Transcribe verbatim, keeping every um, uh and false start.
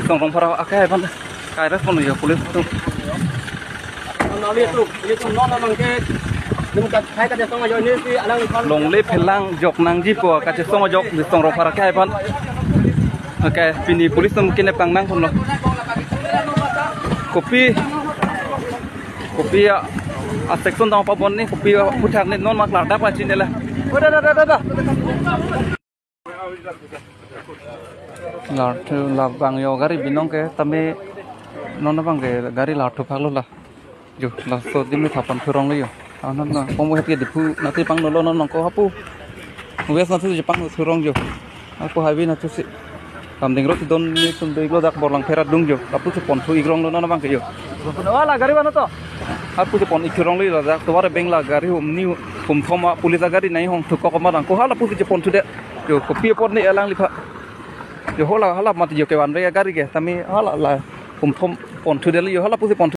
Song Rongphar akai aphan kai respond yo police atum. Nang litum, litum non nang ke. Tum kat hai kat song ajo ini si alang. Longle phelang jok nangji po kachesong ajok di Song Rongphar akai aphan. Okay, pini police atum kenep kangnang ponlo. Kopi, kopi a, a section dong apa bon ni, kopi a puthak ni non mak lar dak pachin nela. Udah, dah, dah, dah, dah. Larthu labang yo gari binong ke tame non abang ke gari larthu phaklo la. Jo, laso dimi thapan thurong lo yo. Anan na, komo het ke Diphu nati pangno lo non nangko hapu. West natu je pangno thurong jo. Hapu highway natu si. Kamding road don ni sum do iglo dak Borlangpher adung jo. Lapusi ponthu igrong lo non abang ke yo. Wala gari wano to. Hapusi pon igrong lo yo dak. Tovar beng la gari hum ni hum thoma police agari nai hong thukok ma dang. Ko hala pusi je ponthu de. Jo, kopi apot ni elang lipha. Jo, hola hala mat jo kevan be gari ke. Tame hala la hum thom ponthu de lo yo hala pusi ponthu.